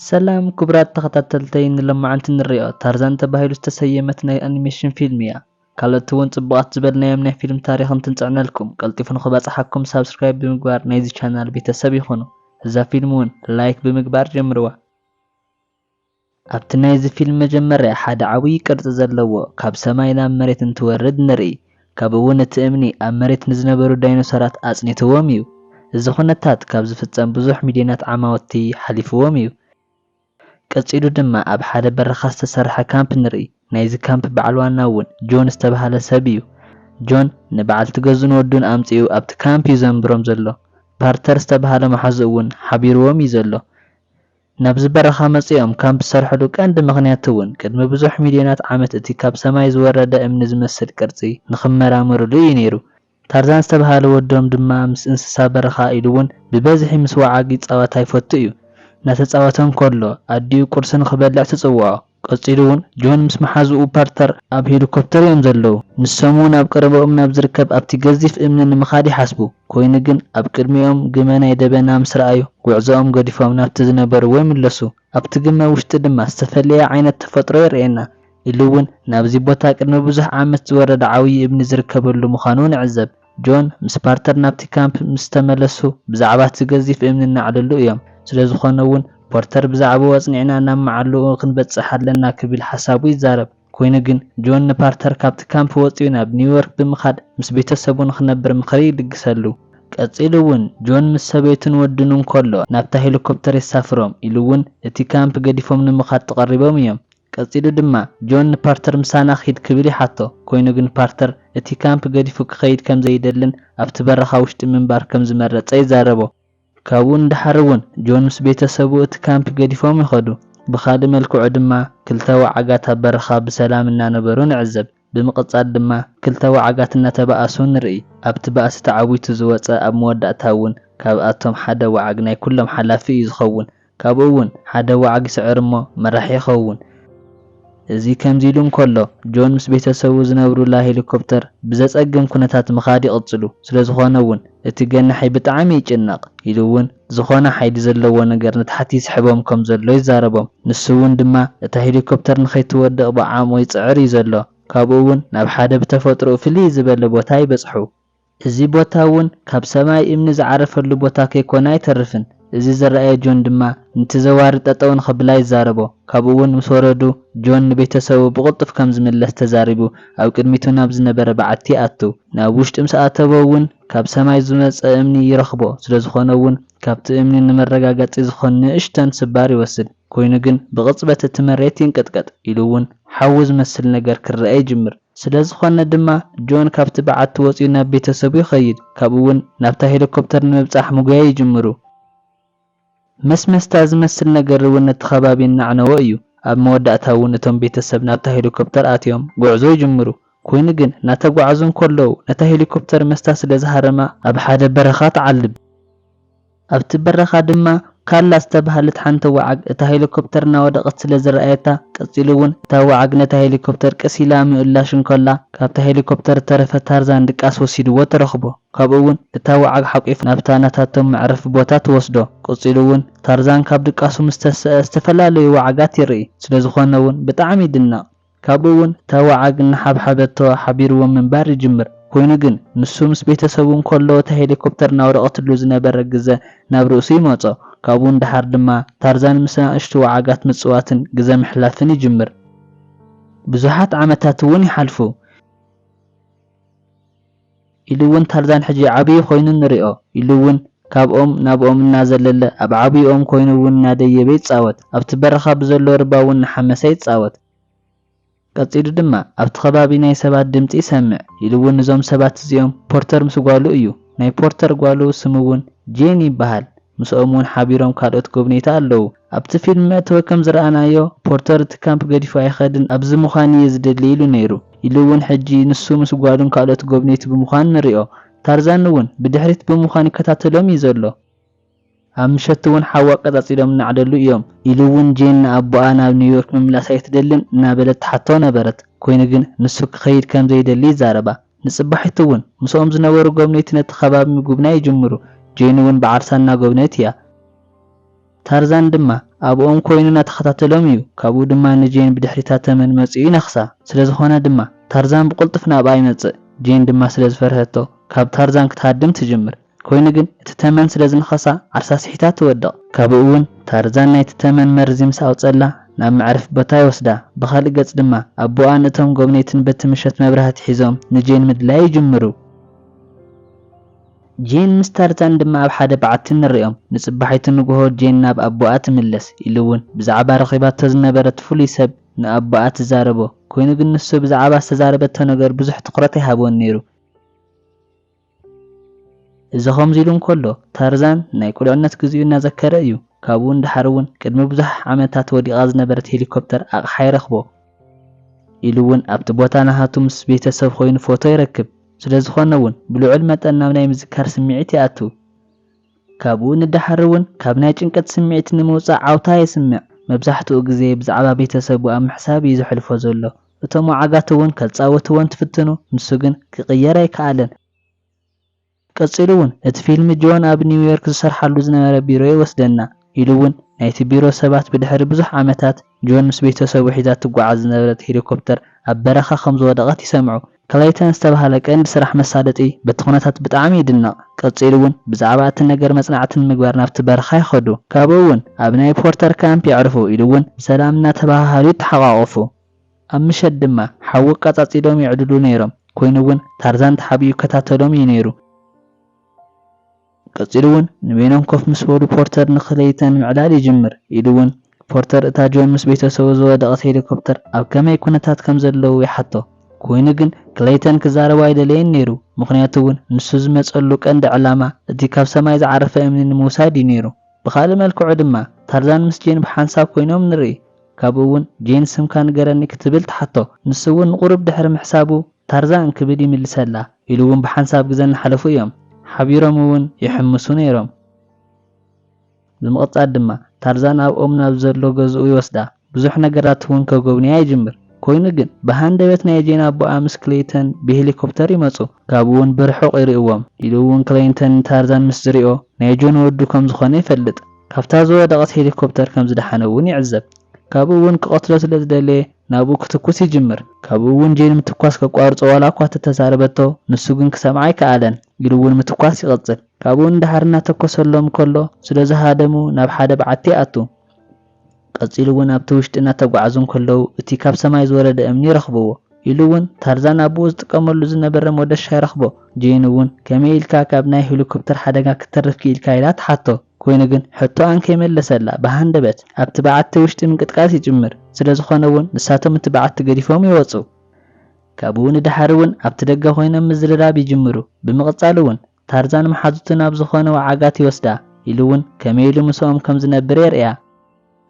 ሰላም ክቡራት ተኸታተልተይ፣ ንሎማዓንቲ ንሪኦ ታርዛን ተባሂሉ ዝተሰየመት ናይ ኣኒሜሽን ፊልም እያ። ካልኦት እውን ጽቡቓት ዝበልናዮም ናይ ፊልም ታሪኽ እንትንጽዕነልኩም ቀልጢፉ ንኽበጽሓኩም ሳብስክራይብ ብምግባር ናይዚ ቻናል ቤተሰብ ይኹኑ። እዛ ፊልም እውን ላይክ ብምግባር ጀምርዋ። ኣብቲ ናይዚ ፊልም መጀመርያ ሓደ ዓብዪ ቅርጺ ዘለዎ ካብ ሰማይ ናብ መሬት እንትወርድ ንርኢ። ካብኡ እውን እቲ እምኒ ኣብ መሬት ንዝነበሩ ዳይኖሰራት ኣጽኒትዎም እዩ። እዚ ኩነታት ካብ ዝፍጸም ብዙሕ ሚልዮናት ዓማውቲ ሓሊፍዎም እዩ። ቀጺሉ ድማ ኣብ ሓደ በረኻ ዝተሰርሐ ካምፕ ንርኢ። ናይዚ ካምፕ በዓል ዋና እውን ጆን ዝተባህለ ሰብ እዩ። ጆን ንበዓልቲ ገዝኡን ወዱን ኣምጺኡ ኣብቲ ካምፕ እዩ ዘንብሮም ዘሎ። ፓርተር ዝተባህለ መሓዙ እውን ሓቢርዎም እዩ ዘሎ። ናብዚ በረኻ መጺኦም ካምፕ ዝሰርሕሉ ቀንዲ ምኽንያት እውን ቅድሚ ብዙሕ ሚልዮናት ዓመት እቲ ካብ ሰማይ ዝወረደ እምኒ ዝመስል ቅርጺ ንኽመራመርሉ እዩ ነይሩ። ታርዛን ዝተባህለ ወዶም ድማ ምስ እንስሳ በረኻ ኢሉ እውን ብበዝሒ ምስ ወዓግ ይጻወት ኣይፈቱ እዩ። እናተጻወተ እንከሎ ኣዲኡ ቁርሲ ንኽበልዕ ትጽውዖ። ቀጺሉ እውን ጆን ምስ መሓዝኡ ፓርተር ኣብ ሄሊኮፕተር እዮም ዘለዉ። ንሶም እውን ኣብ ቀረባኦም ናብ ዝርከብ ኣብቲ ገዚፍ እምኒ ንምኻድ ይሓስቡ። ኮይኑ ግን ኣብ ቅድሚኦም ግመ ናይ ደበና ምስ ረኣዩ ጉዕዞኦም ገዲፎም ናብቲ ዝነበርዎ ይምለሱ። ኣብቲ ግመ ውሽጢ ድማ ዝተፈለየ ዓይነት ተፈጥሮ የርእየና። ኢሉ እውን ናብዚ ቦታ ቅድሚ ብዙሕ ዓመት ዝወረደ ዓብዪ እምኒ ዝርከበሉ ምዃኑ ንዕዘብ። ጆን ምስ ፓርተር ናብቲ ካምፕ ምስ ተመለሱ ብዛዕባ እቲ ገዚፍ እምኒ እናዕለሉ እዮም። ስለ ዝኾነ እውን ፖርተር ብዛዕባኡ ኣጽኒዕና ናብ መዓልኡ ክንበጽሕ ኣለና ክብል ሓሳቡ ይዛረብ። ኮይኑ ግን ጆን ንፓርተር ካብቲ ካምፕ ወጺኡ ናብ ኒውዮርክ ብምኻድ ምስ ቤተሰቡ ንኽነብር ምኽሪ ይልግሰሉ። ቀጺሉ እውን ጆን ምስ ሰበይቱን ወዱን እንከሎ ናብታ ሄሊኮፕተር የሳፍሮም ኢሉ እውን እቲ ካምፕ ገዲፎም ንምኻድ ተቐሪቦም እዮም። ቀጺሉ ድማ ጆን ንፓርተር ምሳና ኺድ ክብል ይሓቶ። ኮይኑ ግን ፓርተር እቲ ካምፕ ገዲፉ ክኸይድ ከም ዘይደልን ኣብቲ በረኻ ውሽጢ ምንባር ከም ዝመረጸ ይዛረቦ። ካብኡ ንደሓር እውን ጆን ምስ ቤተሰቡ እቲ ካምፕ ገዲፎም ይኸዱ። ብኻልእ መልክዑ ድማ ክልተ ወዓጋት ኣብ በረኻ ብሰላም እናነበሩ ንዕዘብ። ብምቕጻል ድማ ክልተ ወዓጋት እናተባኣሱ ንርኢ። ኣብቲ ባእሲ ተዓዊቱ ዝወጸ ኣብ መወዳእታ እውን ካብኣቶም ሓደ ወዓግ ናይ ኩሎም ሓላፊ እዩ ዝኸውን። ካብኡ እውን ሓደ ወዓግ ይስዕር እሞ መራሒ ይኸውን። እዚ ከምዚ ኢሉ እንከሎ ጆን ምስ ቤተሰቡ ዝነብሩላ ሄሊኮፕተር ብዘጸግም ኩነታት ምኻድ ይቕጽሉ። ስለ ዝኾነ እውን እቲ ገናሒ ብጣዕሚ ይጭነቕ ኢሉ እውን ዝኾነ ሓይሊ ዘለዎ ነገር ንታሕቲ ይስሕቦም ከም ዘሎ ይዛረቦም። ንሱ እውን ድማ እታ ሄሊኮፕተር ንኸይትወድቕ ብዓቕሙ ይጽዕር እዩ ዘሎ። ካብኡ እውን ናብ ሓደ ብተፈጥሮኡ ፍልይ ዝበለ ቦታ ይበጽሑ። እዚ ቦታ እውን ካብ ሰማይ እምኒ ዝዓረፈሉ ቦታ ከይኮነ ኣይተርፍን። እዚ ዝረኣየ ጆን ድማ ነቲ ዘዋሪ ጠጠው ንኸብላ ይዛረቦ። ካብኡ እውን ምስ ወረዱ ጆን ንቤተሰቡ ብቕልጡፍ ከም ዝምለስ ተዛሪቡ ኣብ ቅድሚቱ ናብ ዝነበረ በዓቲ ይኣቱ። ናብ ውሽጢ ምስ ኣተወ እውን ካብ ሰማይ ዝመጸ እምኒ ይረኽቦ። ስለ ዝኾነ እውን ካብቲ እምኒ ንመረጋገጺ ዝኾን ንእሽተን ስባር ይወስድ። ኮይኑ ግን ብቕጽበት እቲ መሬት ይንቅጥቀጥ ኢሉ እውን ሓዊ ዝመስል ነገር ክረአ ይጅምር። ስለ ዝኾነ ድማ ጆን ካብቲ በዓቲ ወጺኡ ናብ ቤተሰቡ ይኸይድ። ካብኡ እውን ናብታ ሄሊኮፕተር ንምብጻሕ ምጉያይ ይጅምሩ። መስመስታ ዝመስል ነገር እውን ነቲ ከባቢ እናዕነዎ እዩ። ኣብ መወዳእታ እውን እቶም ቤተሰብ ናብታ ሄሊኮፕተር ኣትዮም ጉዕዞ ይጅምሩ። ኮይኑ ግን እናተጓዓዙ እንከለዉ ነታ ሄሊኮፕተር መስታ ስለ ዝሃረማ ኣብ ሓደ በረኻ ትዓልብ። ኣብቲ በረኻ ድማ ካላ ዝተባህለት ሓንቲ ወዓግ እታ ሄሊኮፕተር እናወደቐት ስለ ዝረኣየታ፣ ቀጺሉ እውን እታ ወዓግ ነታ ሄሊኮፕተር ቀስ ኢላ ምእላሽ እንከላ፣ ካብታ ሄሊኮፕተር ዝተረፈ ታርዛን ድቃስ ወሲድዎ ተረኽቦ። ካብኡ እውን እታ ወዓግ ሓቂፉ ናብታ ናታቶም መዕረፊ ቦታ ትወስዶ። ቀጺሉ እውን ታርዛን ካብ ድቃሱ ምስ ተሰአ ዝተፈላለዩ ወዓጋት ይርኢ። ስለ ዝኾነ እውን ብጣዕሚ ይድነቕ። ካብኡ እውን እታ ወዓግ እናሓብሓበቶ ሓቢርዎም ምንባር ይጅምር። ኮይኑ ግን ንሱ ምስ ቤተሰቡ እንከሎ እታ ሄሊኮፕተር እናወደቐትሉ ዝነበረ ግዘ ናብ ርእሱ ይመጾ። ካብኡ ንደሓር ድማ ታርዛን ምስ ንኣሽቱ ወዓጋት ምጽዋትን ግዘ ምሕላፍን ይጅምር። ብዙሓት ዓመታት እውን ይሓልፉ። ኢሉ እውን ታርዛን ሕጂ ዓብዪ ኮይኑ ንሪኦ። ኢሉ እውን ካብኦም ናብኦም እናዘለለ ኣብ ዓብይኦም ኮይኑ እውን እናደየበ ይጻወት። ኣብቲ በረኻ ብዘሎ ርባ እውን እናሓመሰ ይጻወት። ቀጺሉ ድማ ኣብቲ ከባቢ ናይ ሰባት ድምጺ ይሰምዕ። ኢሉ እውን እዞም ሰባት እዚኦም ፖርተር ምስ ጓሉ እዩ። ናይ ፖርተር ጓሉ ስም እውን ጄን ይበሃል። ምስኦም እውን ሓቢሮም ካልኦት ጎብነይቲ ኣለዉ። ኣብቲ ፊልም መእተዊ ከም ዝረኣናዮ ፖርተር እቲ ካምፕ ገዲፉ ኣይኸድን ኣብዚ ምዃን እየ ዝደሊ ኢሉ ነይሩ። ኢሉ እውን ሕጂ ንሱ ምስ ጓሉን ካልኦት ጎብነይቲ ብምዃን ንሪኦ። ታርዛን እውን ብድሕሪት ብምዃን ይከታተሎም እዩ ዘሎ። ኣብ ምሸት እውን ሓዊ ኣቀጻጺሎም እናዕለሉ እዮም። ኢሉ እውን ጄን ንኣቦኣ ናብ ኒውዮርክ ምምላስ ኣይትደልን እናበለት ትሓቶ ነበረት። ኮይኑ ግን ንሱ ክኸይድ ከም ዘይደሊ ይዛረባ። ንጽባሒቱ እውን ምስኦም ዝነበሩ ጎብነይቲ ነቲ ከባቢ ምጉብናይ ይጅምሩ። ጄን እውን ብዓርሳ እናጎብነት እያ። ታርዛን ድማ ኣብኦም ኮይኑ እናተኸታተሎም እዩ። ካብኡ ድማ ንጄን ብድሕሪታ ተመን መጺኡ ይነኽሳ። ስለ ዝኾነ ድማ ታርዛን ብቕልጡፍ ናብኣ ይመጽእ። ጄን ድማ ስለ ዝፈርሀቶ ካብ ታርዛን ክትሃድም ትጅምር። ኮይኑ ግን እቲ ተመን ስለ ዝነኸሳ ዓርሳ ስሒታ ትወድቕ። ካብኡ እውን ታርዛን ናይቲ ተመን መርዚ ምስ ኣውጸላ ናብ መዕረፊ ቦታ ይወስዳ። ብኻልእ ገጽ ድማ ኣቦኣን እቶም ጎብነይትን በቲ ምሸት መብራህቲ ሒዞም ንጄን ምድላይ ይጅምሩ። ጄን ምስ ታርዛን ድማ ኣብ ሓደ በዓቲ ንሪኦም። ንጽባሒቱ ንግሆ ጄን ናብ ኣቦኣ ትምለስ ኢሉ እውን ብዛዕባ ረኺባቶ ዝነበረት ፍሉይ ሰብ ንኣቦኣ ትዛረቦ። ኮይኑ ግን ንሱ ብዛዕባ ዝተዛረበቶ ነገር ብዙሕ ትኹረት ኣይሃቦን ነይሩ። እዚ ከምዚ ኢሉ እንከሎ ታርዛን ናይ ቁልዕነት ግዜኡ እናዘከረ እዩ። ካብኡ ንደሓር እውን ቅድሚ ብዙሕ ዓመታት ወዲቓ ዝነበረት ሄሊኮፕተር ኣቕሓ ይረኽቦ። ኢሉ እውን ኣብቲ ቦታ ናሃቱ ምስ ቤተሰብ ኮይኑ ፎቶ ይረክብ። ስለ ዝኾነ እውን ብልዑል መጠን ናብ ናይ ምዝካር ስምዒት ይኣቱ። ካብኡ ንደሓር እውን ካብ ናይ ጭንቀት ስምዒት ንምውጻእ ዓውታ የስምዕ። መብዛሕትኡ ግዜ ብዛዕባ ቤተሰቡ ኣብ ምሕሳብ እዩ ዘሕልፎ ዘሎ። እቶም ወዓጋት እውን ከጻውትዎ እንትፍትኑ ንሱ ግን ክቕየር ኣይከኣለን። ቀጺሉ እውን እቲ ፊልም ጆን ኣብ ኒውዮርክ ዝሰርሓሉ ዝነበረ ቢሮ ይወስደና ኢሉ እውን ናይቲ ቢሮ ሰባት ብድሕሪ ብዙሕ ዓመታት ጆን ምስ ቤተሰቡ ሒዛ ትጓዓዝ ዝነበረት ሄሊኮፕተር ኣብ በረኻ ከም ዝወደቐት ይሰምዑ። ክለይተን ዝተባህለ ቀንዲ ስራሕ መሳለጢ በቲ ኩነታት ብጣዕሚ ይድነቕ። ቀጺሉ እውን ብዛዕባ እቲ ነገር መጽናዕቲ ንምግባር ናብቲ በረኻ ይኸዱ። ካብኡ እውን ኣብ ናይ ፖርተር ካምፕ የዕርፉ ኢሉ እውን ሰላም እናተባሃሃሉ ይተሓቋቆፉ። ኣብ ምሸት ድማ ሓዊ ኣቃጻጺሎም የዕልሉ ነይሮም። ኮይኑ እውን ታርዛን ተሓቢኡ ይከታተሎም እዩ ነይሩ። ቀጺሉ እውን ንበይኖም ኮፍ ምስ በሉ ፖርተር ንክለይተን ምዕላል ይጅምር ኢሉ እውን ፖርተር እታ ጆን ምስ ቤተሰቡ ዝወደቐት ሄሊኮፕተር ኣብ ከመይ ኩነታት ከም ዘለዉ ይሓቶ። ኮይኑ ግን ክለይተን ክዛረቦ ኣይደለየን ነይሩ። ምኽንያቱ እውን ንሱ ዝመጸሉ ቀንዲ ዕላማ እቲ ካብ ሰማይ ዝዓረፈ እምኒ ንምውሳድ እዩ ነይሩ። ብኻልእ መልክዑ ድማ ታርዛን ምስ ጄን ብሓንሳብ ኮይኖም ንርኢ። ካብኡ እውን ጄን ስምካ ንገረኒ ክትብል ትሓቶ። ንሱ እውን ንቑሩብ ድሕሪ ምሕሳቡ ታርዛን ክብል ይምልሰላ ኢሉ እውን ብሓንሳብ ግዘ እናሓለፉ እዮም። ሓቢሮም እውን ይሕምሱ ነይሮም። ብምቕጻል ድማ ታርዛን ኣብኦም ናብ ዘሎ ገዝኡ ይወስዳ። ብዙሕ ነገራት እውን ከጎብንያ ይጅምር። ኮይኑ ግን ብሃንደበት ናይ ጄን ኣቦኣ ምስ ክሌይተን ብሄሊኮፕተር ይመጹ። ካብኡ እውን ብርሑቕ ይርእዎም። ኢሉ እውን ክሌይተን ንታርዛን ምስ ዝሪኦ ናይ ጆን ወዱ ከም ዝኾነ ይፈልጥ። ካብታ ዝወደቐት ሄሊኮፕተር ከም ዝደሓነ እውን ይዕዘብ። ካብኡ እውን ክቐትሎ ስለ ዝደለየ ናብኡ ክትኩስ ይጅምር። ካብኡ እውን ጄን ምትኳስ ከቋርጾ ዋላ እኳ ተተዛረበቶ ንሱ ግን ክሰምዓ ኣይከኣለን። ኢሉ እውን ምትኳስ ይቐጽል። ካብኡ ንደሓር እናተኮሰሎም ከሎ ስለ ዝሃደሙ ናብ ሓደ በዓቲ ይኣቱ። ቀጺሉ እውን ኣብቲ ውሽጢ እናተጓዓዙ እንከለዉ እቲ ካብ ሰማይ ዝወረደ እምኒ ይረኽብዎ። ኢሉ እውን ታርዛን ኣቦኡ ዝጥቀመሉ ዝነበረ ሞደሻ ይረኽቦ። ጄን እውን ከመይ ኢልካ ካብ ናይ ሄሊኮፕተር ሓደጋ ክትተርፍ ክኢልካ ኢላ ትሓቶ። ኮይኑ ግን ሕቶኣን ከይመለሰላ ብሃንደበት ኣብቲ በዓቲ ውሽጢ ምንቅጥቃጥ ይጅምር። ስለ ዝኾነ እውን ንሳቶም እቲ በዓቲ ገዲፎም ይወጹ። ካብኡ ንደሓር እውን ኣብቲ ደገ ኮይኖም ምዝርራብ ይጅምሩ። ብምቕጻል እውን ታርዛን መሓዙቱ ናብ ዝኾነ ወዓጋት ይወስዳ ኢሉ እውን ከመይ ኢሉ ምስኦም ከም ዝነብር የርእያ።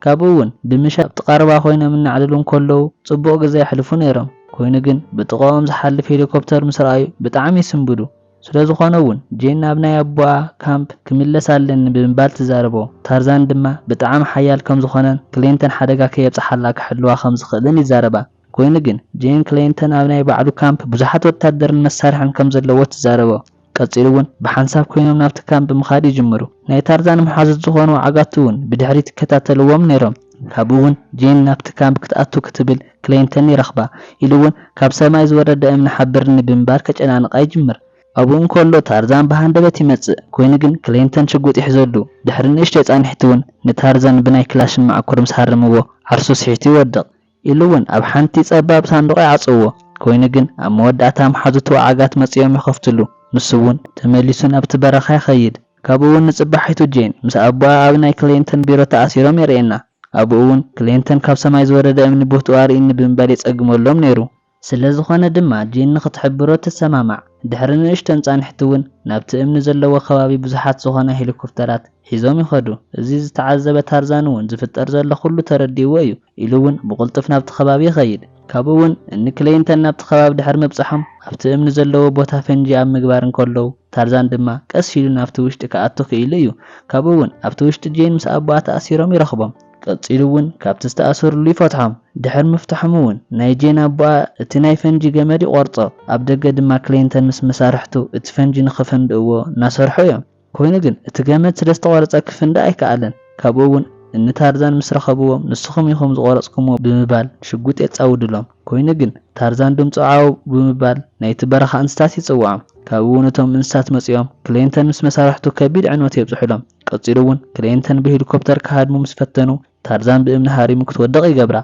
ካብኡ እውን ብምሻ ኣብቲ ቀረባ ኮይኖም እናዕለሉ እንከለዉ ጽቡቕ ግዜ የሕልፉ ነይሮም። ኮይኑ ግን ብጥቕኦም ዝሓልፍ ሄሊኮፕተር ምስ ረኣዩ ብጣዕሚ ይስንብዱ። ስለ ዝኾነ እውን ጄን ናብ ናይ ኣቦኣ ካምፕ ክምለስ ኣለኒ ብምባል ትዛረቦ። ታርዛን ድማ ብጣዕሚ ሓያል ከም ዝኾነን ክሌንተን ሓደጋ ከየብጽሓላ ክሕልዋ ከም ዝኽእልን ይዛረባ። ኮይኑ ግን ጄን ክሌንተን ኣብ ናይ ባዕሉ ካምፕ ብዙሓት ወታደርን መሳርሕን ከም ዘለዎ ትዛረቦ። ቀጺሉ እውን ብሓንሳብ ኮይኖም ናብቲ ካምፕ ምኻድ ይጅምሩ። ናይ ታርዛን መሓዙት ዝኾኑ ዓጋቱ እውን ብድሕሪት ይከታተልዎም ነይሮም። ካብኡ እውን ጄን ናብቲ ካምፕ ክትኣቱ ክትብል ክሌንተን ይረኽባ። ኢሉ እውን ካብ ሰማይ ዝወረደ እምኒ ሓብርኒ ብምባል ከጨናንቓ ይጅምር። ኣብኡ እንከሎ ታርዛን ብሃንደበት ይመጽእ። ኮይኑ ግን ክሌንተን ሽጉጥ ይሕዘሉ። ድሕሪ ንእሽተይ ጻንሒት እውን ንታርዛን ብናይ ክላሽን ማዕኮር ምስ ሃረምዎ ዓርሱ ስሒቱ ይወድቕ። ኢሉ እውን ኣብ ሓንቲ ጸባብ ሳንዱቕ ይዓጽዎ። ኮይኑ ግን ኣብ መወዳእታ መሓዙቱ ዓጋት መጺኦም ይኸፍትሉ። ንሱ እውን ተመሊሱ ናብቲ በረኻ ይኸይድ። ካብኡ እውን ንጽባሒቱ ጄን ምስ ኣቦኣ ኣብ ናይ ክሌንተን ቢሮ ተኣሲሮም የርእየና። ኣብኡ እውን ክሌንተን ካብ ሰማይ ዝወረደ እምኒ ቦትኡ ኣርእኒ ብምባል የጸግመሎም ነይሩ። ስለ ዝኾነ ድማ ጄን ንኽትሕብሮ ትሰማማዕ። ድሕሪ ንእሽቶ ጻንሒት እውን ናብቲ እምኒ ዘለዎ ከባቢ ብዙሓት ዝኾና ሄሊኮፕተራት ሒዞም ይኸዱ። እዚ ዝተዓዘበ ታርዛን እውን ዝፍጠር ዘሎ ኩሉ ተረዲእዎ እዩ። ኢሉ እውን ብቕልጡፍ ናብቲ ከባቢ ይኸይድ። ካብኡ እውን እኒ ክሌንተን ናብቲ ከባቢ ድሕሪ ምብጻሖም ኣብቲ እምኒ ዘለዎ ቦታ ፈንጂ ኣብ ምግባር እንከለዉ ታርዛን ድማ ቀስ ኢሉ ናብቲ ውሽጢ ክኣቱ ክኢሉ እዩ። ካብኡ እውን ኣብቲ ውሽጢ ጄን ምስ ኣቦኣ ተኣሲሮም ይረኽቦም። ቀጺሉ እውን ካብቲ ዝተኣሰሩሉ ይፈትሖም። ድሕሪ ምፍታሖም እውን ናይ ጄን ኣቦኣ እቲ ናይ ፈንጂ ገመድ ይቖርጾ። ኣብ ደገ ድማ ክሌንተን ምስ መሳርሕቱ እቲ ፈንጂ ንኽፈንድእዎ እናሰርሑ እዮም። ኮይኑ ግን እቲ ገመድ ስለ ዝተቖረጸ ክፍንዳእ ኣይከኣለን። ካብኡ እውን እኒ ታርዛን ምስ ረኸብዎም ንስኹም ኢኹም ዝቖረጽኩምዎ ብምባል ሽጉጥ የጻውድሎም። ኮይኑ ግን ታርዛን ድምፁ ዓው ብምባል ናይቲ በረኻ እንስሳት ይጽውዖም። ካብኡ እውን እቶም እንስሳት መጺኦም ክሌንተን ምስ መሳርሕቱ ከቢድ ዕንወት የብጽሑሎም። ቀጺሉ እውን ክሌንተን ብሄሊኮፕተር ክሃድሙ ምስ ፈተኑ ታርዛን ብእምኒ ሃሪሙ ክትወድቕ ይገብራ።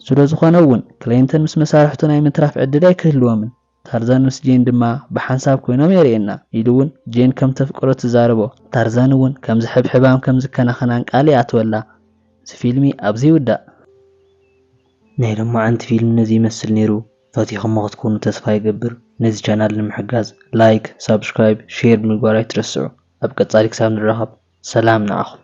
ስለ ዝኾነ እውን ክሌንተን ምስ መሳርሕቱ ናይ ምትራፍ ዕድል ኣይክህልዎምን። ታርዛን ምስ ጄን ድማ ብሓንሳብ ኮይኖም የርእየና ኢሉ እውን ጄን ከም ተፍቅሮ ትዛረቦ። ታርዛን እውን ከም ዝሕብሕባም ከም ዝከናኸናን ቃል ይኣትወላ። እዚ ፊልሚ ኣብዚ ይውዳእ። ናይ ሎማዓንቲ ፊልም ነዚ ይመስል ነይሩ። ፈቲኹሞ ክትኮኑ ተስፋ ይገብር። ነዚ ቻናል ንምሕጋዝ ላይክ፣ ሳብስክራይብ፣ ሼር ብምግባር ኣይትረስዑ። ኣብ ቀጻሊ ክሳብ ንራኸብ ሰላም ንዓኹም።